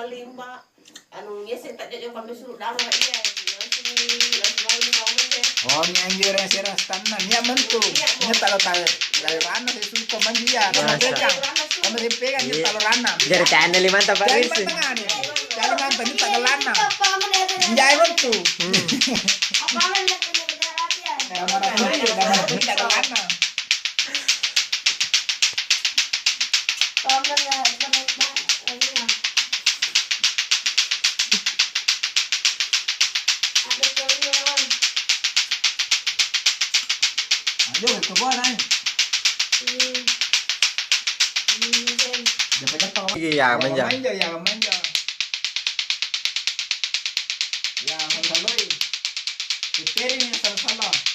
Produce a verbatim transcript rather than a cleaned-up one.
Limba, anu, ngeseng ta'jajang pambe suru' dalam iya, langsung, langsung lari di kamar dia. Oh, nia' anjo ero' sera stanna, nia' mentu. Nia' mo. Nia' talo-talo, talo ranna saya sumpah manjo iya. Masa? Sama pegang. Sama saya pegang, nia' talo ranna. Jari tanya limanta Pak Jari Rizky. Mantang anu. Jari mantang, nia' talo ranna. Jai mentu. Hmm. Kamar tuli, kamar tuli talo ranna. Ayo, itu buah, Nay. Japa-japa, Nay. Iya, iya, manja. Manja, ya, manja. Ya, salo-saloi. Piteri nih, salo-salo.